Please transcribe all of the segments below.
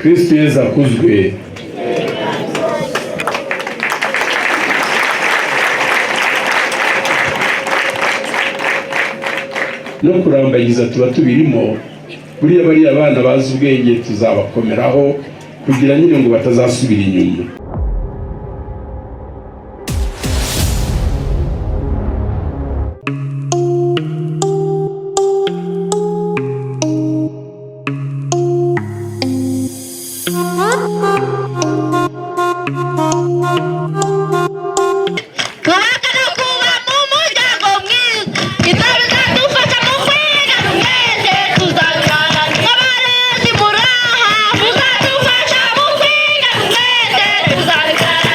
Kristu Yezu akuzwe. No kurambagiza tuba tubirimo. Buriya bariya bana bazi ubwenge tuzabakomeraho kugira nyine ngo batazasubira inyuma. Kubaka no kuba mu muryango mwiza, ibyo bizadufasha mu kwiga twese tuzabibana. Abarezi muraha, muzadufasha mu kwiga twese tuzabibana.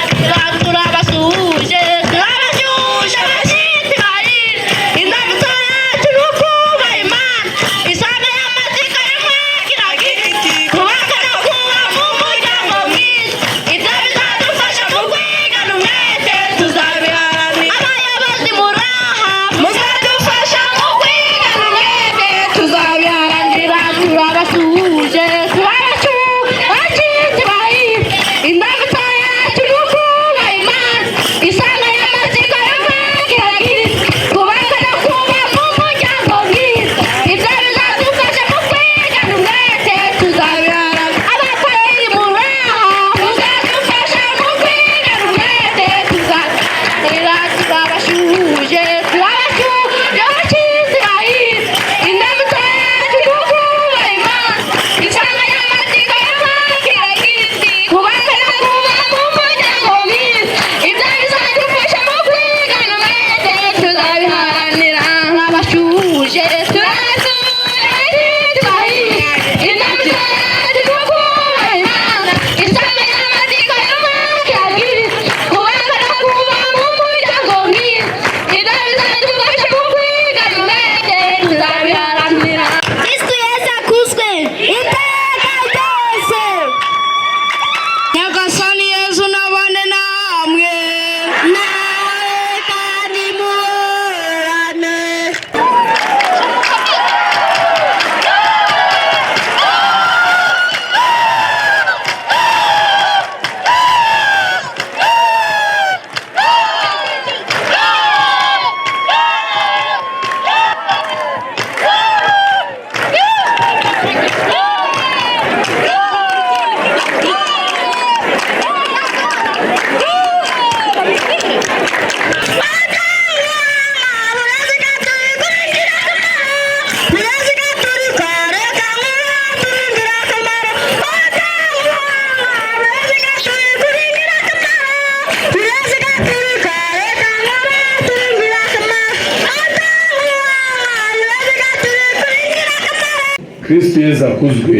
Turabasuhuje, turabashyushye, abashyitsi bahire. Indamutso yacu ni ukubaha Imana, isano y'amatsiko y'umwakiragira iti kubaka no kuba mu muryango mwiza, ibyo bizadufasha mu kwiga umwete tuzabiharanira. Abayobozi muraha, muzadufasha mu kwiga umwete tuzabiharanira. Turabasuhuje, turabashyushye, abashyitsi bahire. Indamutso yacu ni ukubaha Imana, isano y'amatsiko y'umwakiragira iti kubaka no kuba mu muryango mwiza, ibyo bizadufasha mu kwiga umwete tuzabiharanira. Abapadiri muraha, muzadufasha mu kwiga umwete tuzabiharanira. Turabashuhuje, turabashyushye, abashyitsi bahire. Indamutso yacu ni ukubaha Imana, isano y'amatsiko y'umwakiragira iti kubaka no kuba mu muryango mwiza, ibyo bizadufasha mu kwiga umwete tuzabiharanira. Turabashuhuje, turabashuhuje, abashyitsi bahire. Indamutso yacu ni ukubaha Imana, isano y'amatsiko y'umwakiragira iti kubaka no kuba mu muryango mwiza, ibyo bizadufasha mu kwiga umwete tuzabiharanira. Kristu Yesu akuzwe iteka ryose. Nyagasani Yezu nabane namwe. Nawe kandi muhorane. Kristu Yezu akuzwe.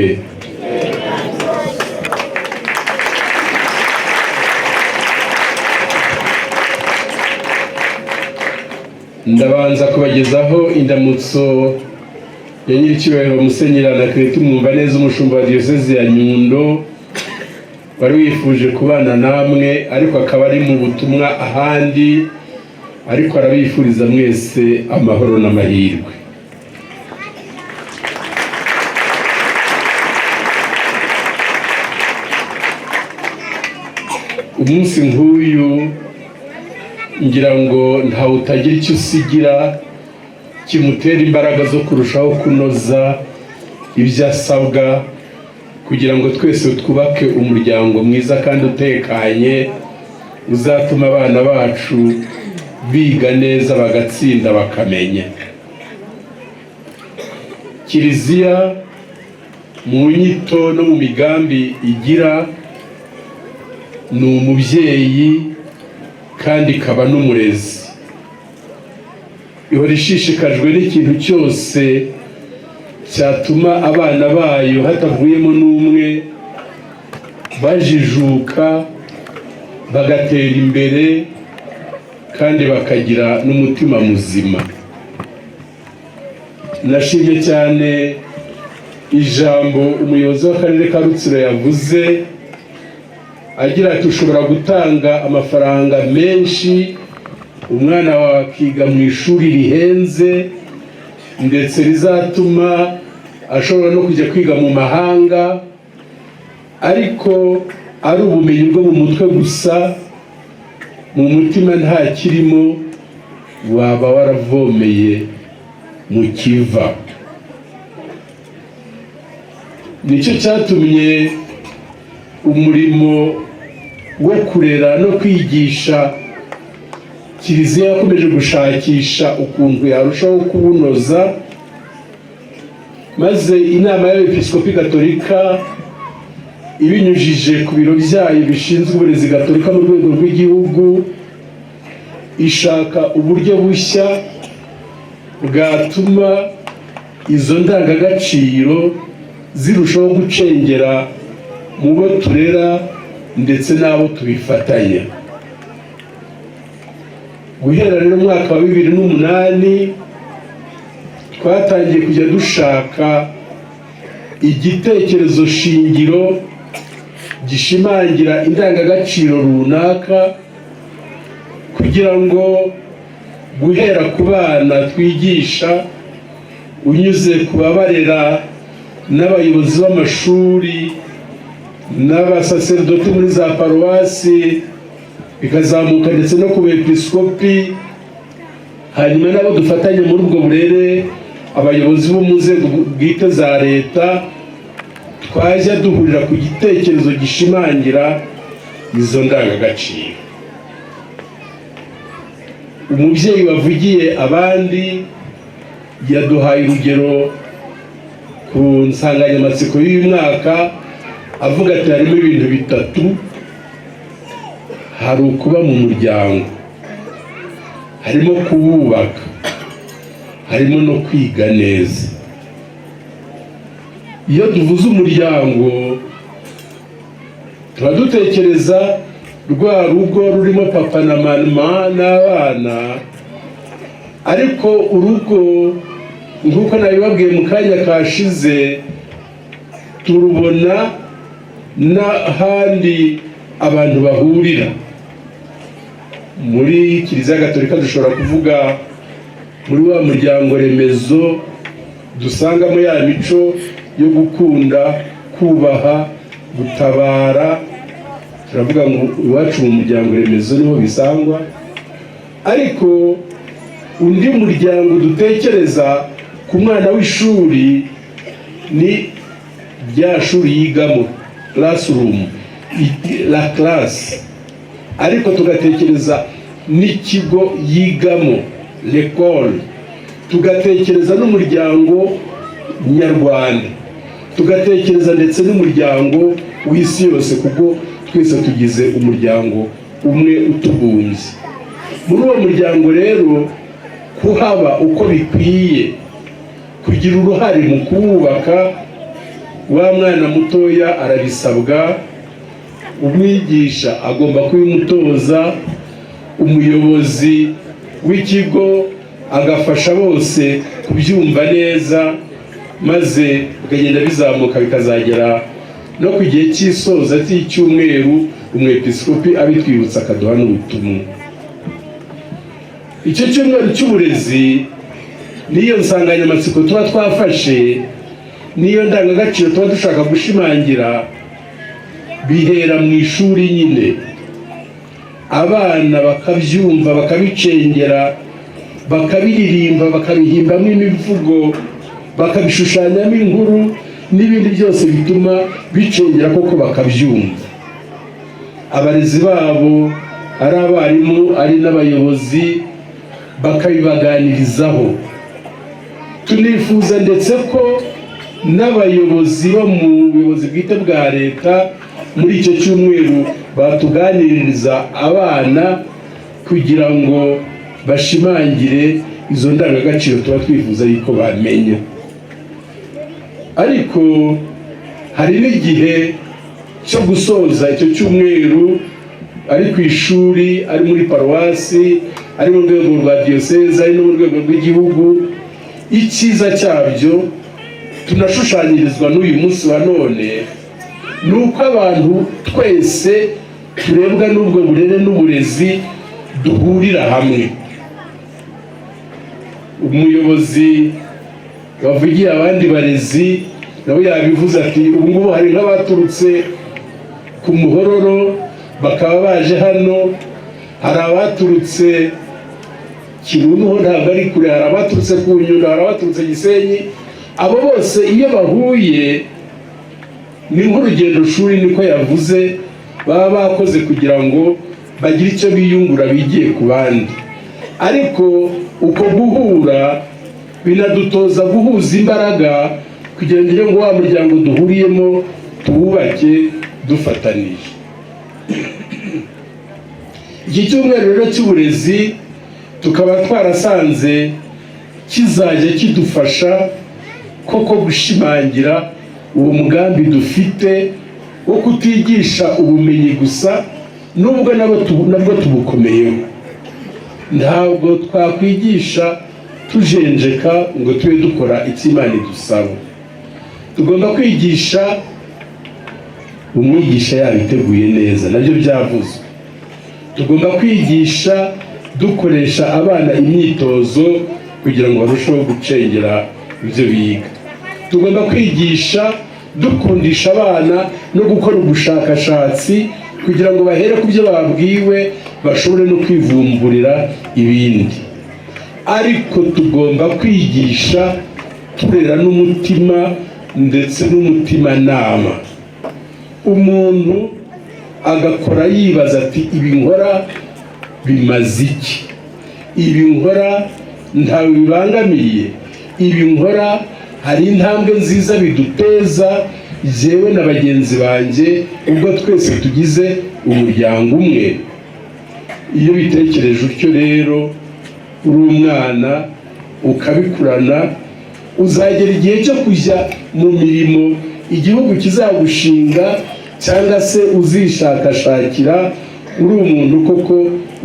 Ndabanza kubagezaho indamutso ya nyiricyubahiro Musenyeri Anaclet Mwumvaneza, umushumba wa Diyosezi ya Nyundo, wari wifuje kubana namwe ariko akaba ari mu butumwa ahandi, ariko arabifuriza mwese amahoro n'amahirwe. Umunsi nk'uyu ngira ngo ntawe utagira icyo usigira kimutera imbaraga zo kurushaho kunoza ibyo asabwa kugira ngo twese twubake umuryango mwiza kandi utekanye, uzatuma abana bacu biga neza, bagatsinda, bakamenya. Kiliziya mu nyito no mu migambi igira ni umubyeyi kandi ikaba n'umurezi. Ihora ishishikajwe n'ikintu cyose cyatuma abana bayo, hatavuyemo n'umwe, bajijuka, bagatera imbere kandi bakagira n'umutima muzima. Nashimye cyane ijambo umuyobozi w'akarere ka Rutsiro yavuze agira ati: "Ushobora gutanga amafaranga menshi, umwana wawe akiga mu ishuri rihenze, ndetse rizatuma ashobora no kujya kwiga mu mahanga." Ariko ari ubumenyi bwo mu mutwe gusa, mu mutima nta kirimo, waba waravomeye mu kiva. Nicyo cyatumye umurimo wo kurera no kwigisha, Kiliziya yakomeje gushakisha ukuntu yarushaho kuwunoza, maze Inama y'Abepiskopi Gatolika, ibinyujije ku biro byayo bishinzwe uburezi gatolika mu rwego rw'igihugu, ishaka uburyo bushya bwatuma izo ndangagaciro zirushaho gucengera mu bo turera ndetse n'abo tubifatanya. Guhera rero umwaka wa 2008, twatangiye kujya dushaka igitekerezo shingiro gishimangira indangagaciro runaka, kugira ngo guhera ku bana twigisha, unyuze ku babarera n'abayobozi b'amashuri n'abasaseridoti muri za paruwasi, bikazamuka ndetse no ku bepiskopi, hanyuma nabo dufatanye muri ubwo burere, abayobozi bo mu nzego bwite za leta, twajya duhurira ku gitekerezo gishimangira izo ndangagaciro. Umubyeyi wavugiye abandi yaduhaye urugero ku nsanganyamatsiko y'uyu mwaka, avuga ati: "Harimo ibintu bitatu: hari ukuba mu muryango, harimo kuwubaka, harimo no kwiga neza." Iyo tuvuze umuryango, tuba dutekereza rwa rugo rurimo papa na mama n'abana. Ariko urugo, nk'uko nabibabwiye mu kanya kashize, turubona n'ahandi abantu bahurira. Muri Kiliziya Gatolika dushobora kuvuga muri wa muryango remezo dusangamo ya mico yo gukunda, kubaha, gutabara. Turavuga ngo iwacu mu muryango remezo niho bisangwa. Ariko undi muryango dutekereza ku mwana w'ishuri ni rya shuri yigamo, classroom, la classe. Ariko tugatekereza n'ikigo yigamo, l'école, tugatekereza n'umuryango nyarwanda, tugatekereza ndetse n'umuryango w'isi yose, kuko twese tugize umuryango umwe utubumbye. Muri uwo muryango rero, kuhaba uko bikwiye, kugira uruhare mu kuwubaka, wa mwana mutoya arabisabwa, umwigisha agomba kubimutoza, umuyobozi w'ikigo agafasha bose kubyumva neza, maze bikagenda bizamuka bikazagera no ku gihe cy'isoza cy'icyumweru, umwepiskopi abitwibutsa, akaduha n'ubutumwa. Icyo cyumweru cy'uburezi, n'iyo nsanganyamatsiko tuba twafashe, n'iyo ndangagaciro tuba dushaka gushimangira, bihera mu ishuri nyine, abana bakabyumva, bakabicengera, bakabiririmba, bakabihimbamo imivugo, bakabishushanyamo inkuru n'ibindi byose bituma bicengera koko bakabyumva. Abarezi babo, ari abarimu, ari n'abayobozi, bakabibaganirizaho. Tunifuza ndetse ko n'abayobozi bo mu buyobozi bwite bwa leta muri icyo cyumweru batuganiriza abana, kugira ngo bashimangire izo ndangagaciro tuba twifuza yuko bamenya. Ariko hari n'igihe cyo gusoza icyo cyumweru, ari ku ishuri, ari muri paruwasi, ari mu rwego rwa diyoseze, ari no mu rwego rw'igihugu. Icyiza cyabyo tunashushanyirizwa n'uyu munsi wa none ni uko abantu twese turebwa n'ubwo burere n'uburezi duhurira hamwe. Umuyobozi wavugiye abandi barezi nawe yabivuze, ati ubu ngubu hari nk'abaturutse Ku Muhororo bakaba baje hano, hari abaturutse Kirunuho, ntabwo ari kure, hari abaturutse ku Nyundo, hari abaturutse Gisenyi. Abo bose iyo bahuye ni nk'urugendo shuri, niko yavuze, baba bakoze kugira ngo bagire icyo biyungura, bigiye ku bandi. Ariko uko guhura binadutoza guhuza imbaraga kugira ngo wa muryango duhuriyemo tuwubake dufatanije. Iki cyumweru rero cy'uburezi tukaba twarasanze kizajya kidufasha koko gushimangira uwo mugambi dufite wo kutigisha ubumenyi gusa, nubwo nabwo tubukomeyeho. Ntabwo twakwigisha tujenjeka ngo tube dukora icyo Imana idusaba. Tugomba kwigisha umwigisha yabiteguye neza, nabyo byavuzwe. Tugomba kwigisha dukoresha abana imyitozo kugira ngo barusheho gucengera ibyo biga. Tugomba kwigisha dukundisha abana no gukora ubushakashatsi kugira ngo bahere ku byo babwiwe, bashobore no kwivumburira ibindi. Ariko tugomba kwigisha turera n'umutima ndetse n'umutimanama, umuntu agakora yibaza ati: "Ibi nkora bimaze iki? Ibi nkora ntawe bibangamiye? Ibi nkora hari intambwe nziza biduteza jyewe na bagenzi banjye, ubwo twese tugize umuryango umwe?" Iyo bitekereje utyo rero, uri umwana ukabikurana, uzagera igihe cyo kujya mu mirimo igihugu kizagushinga cyangwa se uzishakashakira, uri umuntu koko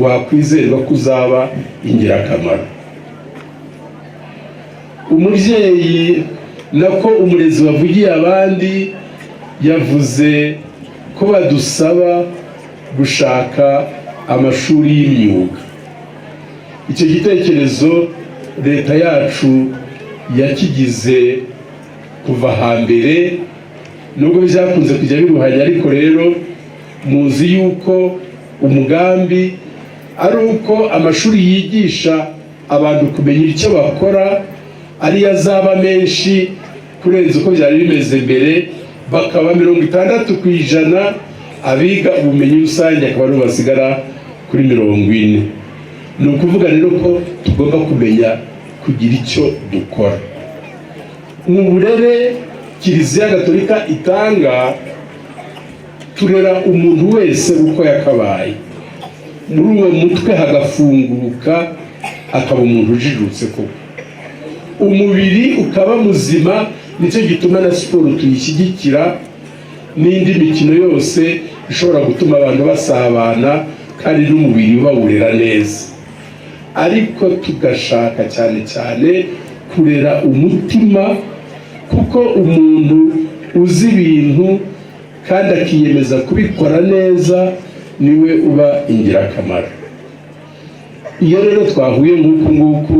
wakwizerwa ko uzaba ingirakamaro. Umubyeyi, nako umurezi wavugiye abandi, yavuze ko badusaba gushaka amashuri y'imyuga. Icyo gitekerezo leta yacu yakigize kuva hambere, nubwo byakunze kujya biruhanya. Ariko rero muzi yuko umugambi ari uko amashuri yigisha abantu kumenya icyo bakora ariyo azaba menshi kurenza uko byari bimeze mbere, bakaba 60%, abiga ubumenyi rusange akaba aribo basigara kuri 40. Ni ukuvuga rero ko tugomba kumenya kugira icyo dukora. Mu burere Kiliziya Gatolika itanga, turera umuntu wese uko yakabaye, muri uwo mutwe hagafunguka, akaba umuntu ujijutse koko, umubiri ukaba muzima. Nicyo gituma na siporo tuyishyigikira n'indi mikino yose ishobora gutuma abantu basabana kandi n'umubiri bawurera neza. Ariko tugashaka cyane cyane kurera umutima, kuko umuntu uzi ibintu kandi akiyemeza kubikora neza niwe uba ingirakamaro. Iyo rero twahuye nk'uku nguku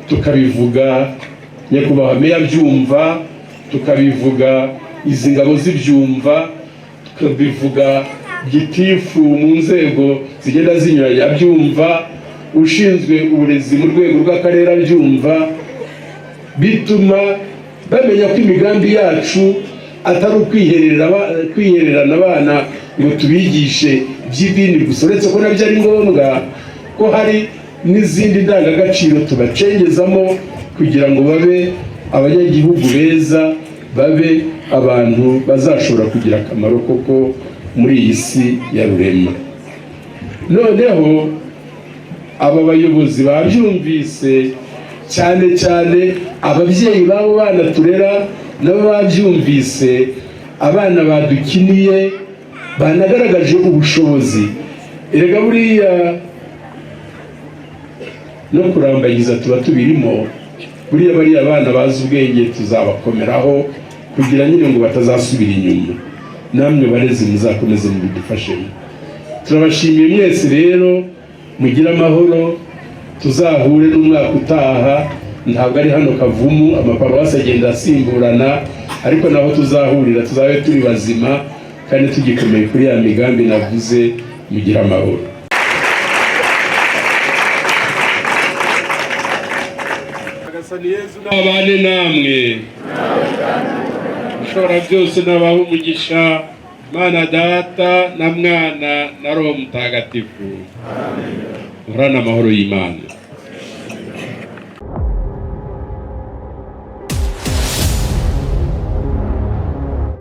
tukabivuga, nyakubahwa meya abyumva, tukabivuga izi ngabo zibyumva, tukabivuga gitifu mu nzego zigenda zinyuranye abyumva, ushinzwe uburezi mu rwego rw'akarere abyumva, bituma bamenya ko imigambi yacu atari ukwihererana abana ngo tubigishe iby'idini gusa, uretse ko nabyo ari ngombwa, ko hari n'izindi ndangagaciro tubacengezamo kugira ngo babe abanyagihugu beza, babe abantu bazashobora kugira akamaro koko muri iyi si ya Rurema. Noneho aba bayobozi babyumvise, cyane cyane ababyeyi b'abo bana turera nabo babyumvise. Abana badukiniye banagaragaje ubushobozi. Erega buriya no kurambagiza tuba tubirimo. Buriya bariya bana bazi ubwenge tuzabakomeraho kugira nyine ngo batazasubira inyuma. Namwe barezi muzakomeze mubidufashemo. Turabashimiye mwese rero, mugire amahoro, tuzahure n'umwaka utaha. Ntabwo ari hano Kavumu, amaparuwasi agenda asimburana, ariko naho tuzahurira tuzabe turi bazima. Kandi tugikomeye kuri ya migambi navuze. Mugire amahoro. Nabane namwe. Ushobora byose nabaha umugisha, Mana Data na Mwana na Roho Mutagatifu. Muhorane amahoro y'Imana.